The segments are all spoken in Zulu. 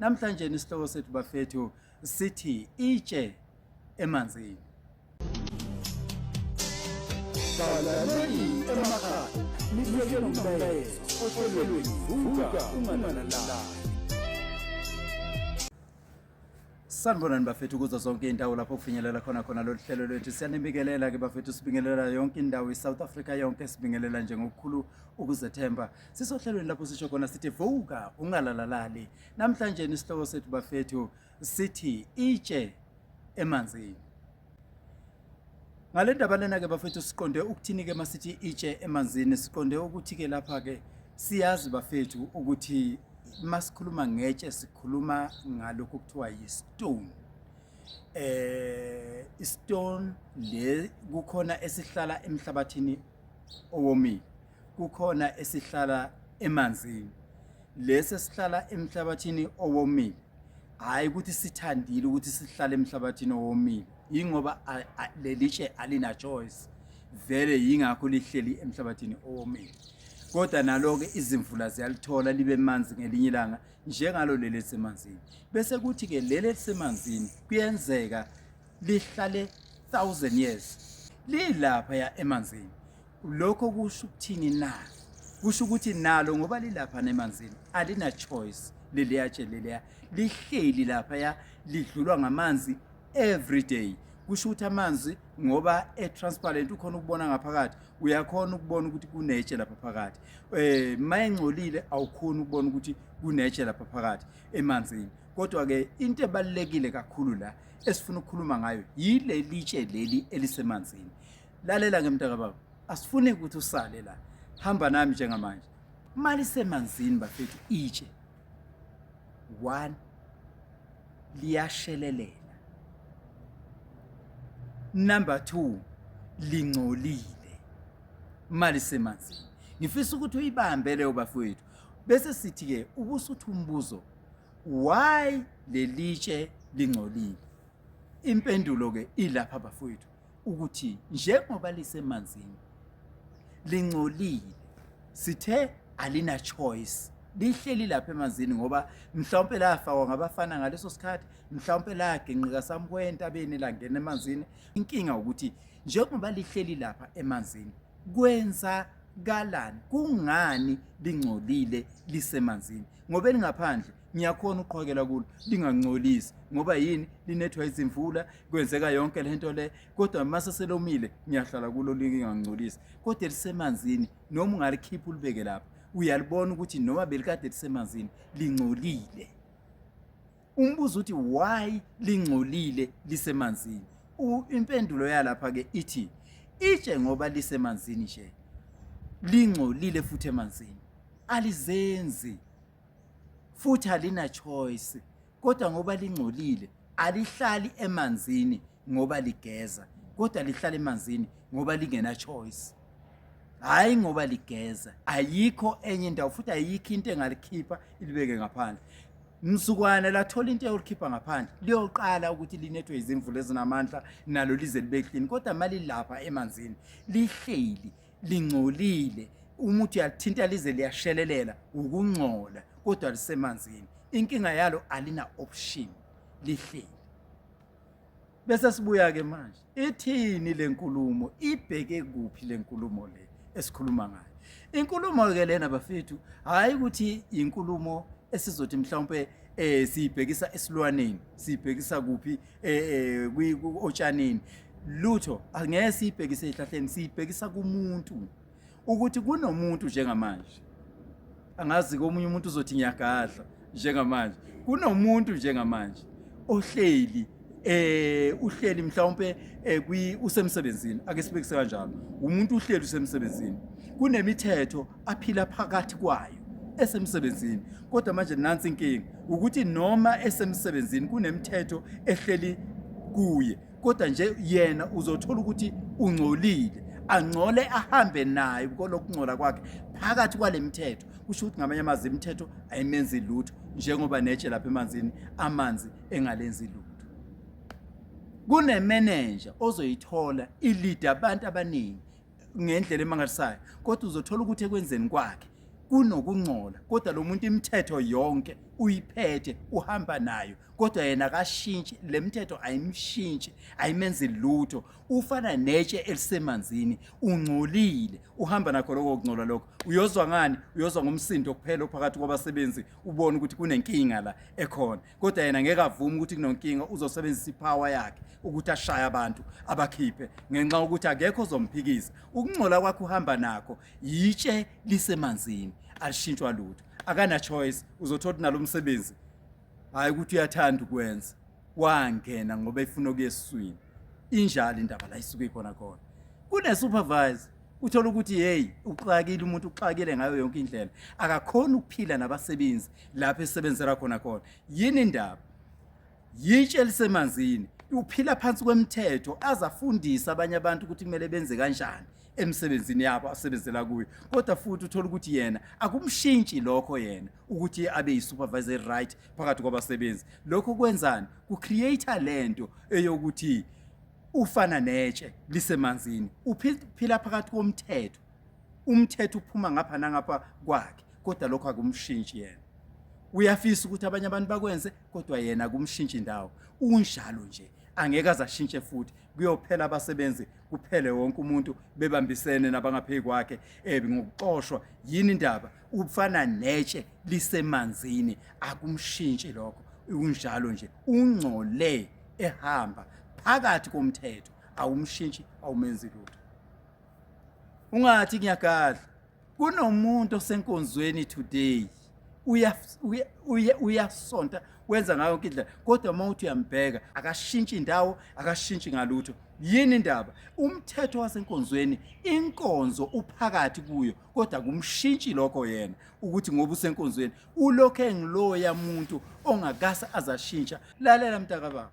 Namhlanje isihloko sethu bafethu sithi itshe emanzini. Hlalani emakhaya nibuyele nomlayezo ohlelweni Vuka Ungalalali. Sanibonani bafethu kuzo zonke indawo lapho kufinyelela khona khona lolu hlelo lwethu. Siyanibingelela ke bafethu, sibingelela yonke indawo iSouth Africa yonke, sibingelela nje ngokukhulu ukuzethemba. Sisohlelweni lapho sisho khona sithi vuka ungalalalali. Namhlanje isihloko sethu bafethu sithi itshe emanzini. Ngale ndaba lena ke bafethu siqonde ukuthini ke masithi itshe emanzini, siqonde ukuthi ke lapha ke siyazi bafethu ukuthi masikhuluma ngetshe sikhuluma ngalokhu kuthiwa yi-stone. I-stone le kukhona esihlala emhlabathini owomile, kukhona esihlala emanzini. Lesi esihlala emhlabathini owomile hhayi ukuthi sithandile ukuthi sihlale emhlabathini owomile, yingoba leli tshe alina choice vele, yingakho lihleli emhlabathini owomile. Kodwa nalo-ke izimvula ziyalithola libe manzi ngelinye ilanga njengalo leli elisemanzini. Bese kuthi-ke leli elisemanzini kuyenzeka lihlale 1000 years lilapha ya emanzini. Lokho kusho ukuthini na? Kusho ukuthi nalo ngoba lilapha emanzini alina choice, leliya tshe leliya lihleli lapha ya lidlulwa ngamanzi every day. Kusho ukuthi amanzi ngoba e-transparent ukhona ukubona ngaphakathi, uyakhona ukubona ukuthi kunetshe lapha phakathi. Mayengcolile awukhoni ukubona ukuthi kunetshe lapha phakathi emanzini. Kodwa ke into ebalulekile kakhulu la esifuna ukukhuluma ngayo yileli tshe leli elisemanzini. Lalela ke mntaka baba, asifuni ukuthi usale la, hamba nami njengamanje. Malisemanzini bafethu itshe one liyashelelela, number 2 lingcolile malisemanzini. Ngifisa ukuthi uyibambe leyo bafowethu, bese sithi ke ubusuthi umbuzo why lelitshe lingcolile. Impendulo ke ilapha bafowethu, ukuthi njengoba lisemanzini lingcolile, sithe alina choice, lihleli lapha emanzini ngoba mhlawumpe lafakwa ngabafana ngaleso sikhathi, mhlawumpe laginqika somewhere entabeni langena emanzini. Inkinga ukuthi njengoba lihleli lapha emanzini kwenzakalani, kungani lingcolile lisemanzini? Ngoba elingaphandle ngiyakhona ukuqhwakela kulo lingangcolisi, ngoba yini, linethwa izimvula, kwenzeka yonke lento le. Kodwa mase selomile ngiyahlala kulo lingangcolisi. Kodwa elisemanzini noma ungalikhipha ulibeke lapha, uyalibona ukuthi noma belikade lisemanzini lingcolile. Umbuzo uthi why lingcolile lisemanzini? Impendulo yalapha ke ithi itshe ngoba lisemanzini nje lingcolile futhi emanzini alizenzi futhi alina choice, kodwa ngoba lingcolile alihlali emanzini ngoba ligeza, kodwa lihlala emanzini ngoba lingena choice, hayi ngoba ligeza. Ayikho enye indawo futhi ayikho into engalikhipha ilibeke ngaphandle. Msukwana lathola into eyolikhipha ngaphandle liyoqala ukuthi linethwe izimvula ezinamandla nalo lize libe clean. Kodwa malilapha emanzini lihleli lingcolile, umuthi uyalithinta lize liyashelelela ukungcola, kodwa lisemanzini. Inkinga yalo alina option, lihleli. Bese sibuya ke manje, ithini lenkulumo, ibheke kuphi lenkulumo le esikhuluma ngayo? Inkulumo ke lena bafethu, hayi ukuthi inkulumo esizothi mhlawumbe siyibhekisa esilwaneni, siyibhekisa kuphi, otshanini, lutho, angeke siyibhekise ezihlahleni, siyibhekisa kumuntu. Ukuthi kunomuntu njengamanje, angazi komunye umuntu uzothi ngiyagadla njengamanje, kunomuntu njengamanje ohleli uhleli mhlawumbe kwi usemsebenzini, ake sibekise kanjalo, umuntu uhleli usemsebenzini, kunemithetho aphila phakathi kwayo esemsebenzini. Kodwa manje nansi inkinga, ukuthi noma esemsebenzini kunemithetho ehleli kuye, kodwa nje yena uzothola ukuthi ungcolile, angcole ahambe naye kolokungcola kwakhe phakathi kwale mithetho. Kusho ukuthi ngamanye amazwi imithetho ayimenzi lutho, njengoba netshe lapha emanzini amanzi engalenzi lutho. Kunemenenja ozoyithola ilida abantu abaningi ngendlela emangalisayo, kodwa uzothola ukuthi ekwenzeni kwakhe kunokungcola, kodwa lo muntu imithetho yonke Uyiphethe, uhamba nayo, kodwa yena akashintshi. Le mthetho ayimshintshi, ayimenzi lutho. Ufana netshe elisemanzini, ungcolile, uhamba nakho lokho kungcola lokho. Uyozwa ngani? Uyozwa ngomsindo kuphela ophakathi kwabasebenzi, ubone ukuthi kunenkinga la ekhona, kodwa yena ngeke avume ukuthi kunenkinga. Uzosebenzisa ipower yakhe ukuthi ashaye abantu, abakhiphe, ngenxa yokuthi akekho ozomphikisa. Ukungcola kwakhe uhamba nakho, yitshe lisemanzini, alishintshwa lutho, akana choice. Uzothola nalo msebenzi, hayi ukuthi uyathanda ukwenza, wangena ngoba efuna ukuya esiswini. Injalo indaba la isuke ikhona khona. Kune-supervisor, uthola ukuthi hey, uxakile umuntu, uxakile ngayo yonke indlela, akakhona ukuphila nabasebenzi lapho esebenzela khona khona. Yini indaba? Yitshe elisemanzini. Uphila phansi kwemithetho, azafundisa abanye abantu ukuthi kumele benze kanjani emsebenzini yabo asebenzela kuyo, kodwa futhi uthola ukuthi yena akumshintshi lokho yena ukuthi abe yi-supervisor right phakathi kwabasebenzi. Lokho kwenzani? Ku-create lento eyokuthi ufana netshe lisemanzini, uphila phakathi komthetho, umthetho uphuma ngapha nangapha kwakhe, kodwa lokho akumshintshi yena. Uyafisa ukuthi abanye abantu bakwenze, kodwa yena akumshintshi indawo. Unjalo nje, angeke azashintshe futhi. Kuyophela abasebenzi, kuphele wonke umuntu bebambisene nabangaphezu kwakhe ngokuxoshwa. Yini indaba? Ufana netshe lisemanzini, akumshintshi lokho, unjalo nje, ungcole ehamba phakathi komthetho, awumshintshi, awumenzi lutho. Ungathi ngiyagadla. Kunomuntu osenkonzweni today, uyasonta, wenza ngayo yonke indlela, kodwa uma uthi uyambheka, akashintshi indawo, akashintshi ngalutho. Yini indaba? Umthetho wasenkonzweni, inkonzo uphakathi kuyo, kodwa kumshintshi lokho yena ukuthi ngoba usenkonzweni ulokhu engiloya muntu ongakase azashintsha. Lalela mntakababa,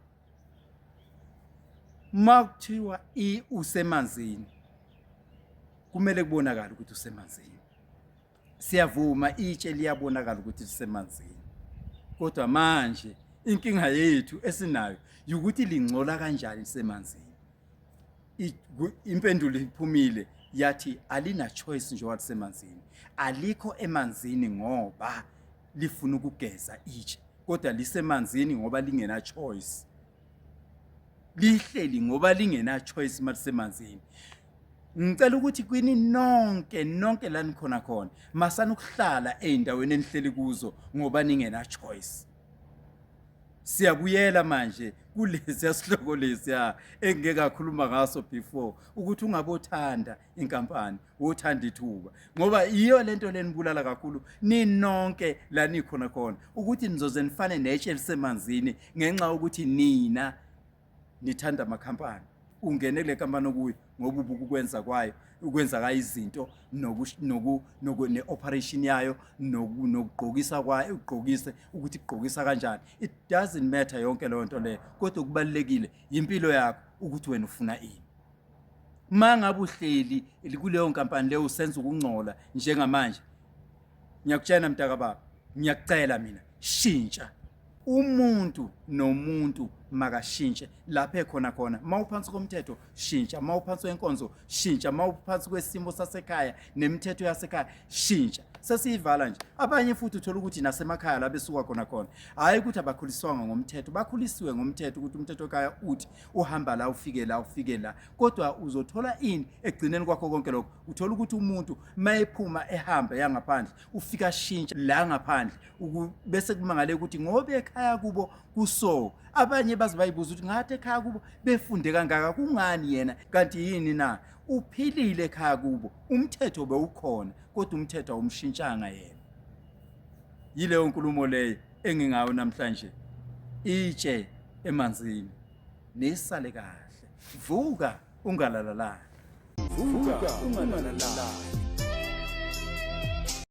uma kuthiwa usemanzini, kumele kubonakale ukuthi usemanzini. Siyavuma, itshe liyabonakala ukuthi lisemanzini, kodwa manje inkinga yethu esinayo ukuthi lingcola kanjani lisemanzini. Impendulo iphumile, yathi alina choice njengoba lisemanzini. Alikho emanzini ngoba lifuna ukugeza itshe, kodwa lisemanzini ngoba lingena choice. Lihleli ngoba lingena choice malisemanzini. Ngicela ukuthi kwini nonke nonke la nikhona khona, masani ukuhlala ey'ndaweni enihleli kuzo ngoba ningena choice. Siyabuyela manje kulesiya sihloko lesiya engike ngakhuluma ngaso before, ukuthi ungabothanda inkampani, wothanda ithuba, ngoba iyo lento lenibulala kakhulu ninonke la nikhona khona, ukuthi nizoze nifane netshe elisemanzini ngenxa yokuthi nina nithanda amakhampani. Ungene kule kampani okuyo ngoba ubuka ukwenza kwayo, ukwenza kayo izinto, ne-operation yayo, nokugqokisa kwayo, ugqokise ukuthi igqokisa kanjani. It doesn't matter yonke leyo nto leyo, kodwa okubalulekile impilo yakho, ukuthi wena ufuna ini. Ma ngabe uhleli kuleyo nkampani leyo usenza ukungcola njengamanje, ngiyakutshela mntakababa, ngiyakucela mina, shintsha. Umuntu nomuntu makashintshe lapho ekhona khona. Uma uphansi komthetho, shintsha. Uma uphansi kwenkonzo, shintsha. Uma uphansi kwesimo sasekhaya nemithetho yasekhaya, shintsha. Sesiyivala nje. Abanye futhi uthola ukuthi nasemakhaya la besuka khona khona, hhayi ukuthi abakhuliswanga ngomthetho, bakhulisiwe ngomthetho, ukuthi umthetho ekhaya uthi uhamba la, ufike la, ufike la, kodwa uzothola ini ekugcineni kwakho konke lokho? Uthola ukuthi umuntu mayephuma ehamba yangaphandle, ufika ashintsha la ngaphandle, bese kumangale ukuthi ngoba ekhaya kubo kuso. Abanye baze bayibuza ukuthi ngathi ekhaya kubo befunde kangaka, kungani yena kanti yini na? Uphilile ekhaya kubo, umthetho bewukhona, kodwa umthetho awumshintshanga yena. Yileyo nkulumo leyo engingayo namhlanje, itshe emanzini. Nisale kahle, vuka ungalalalali. Vuka ungalalali.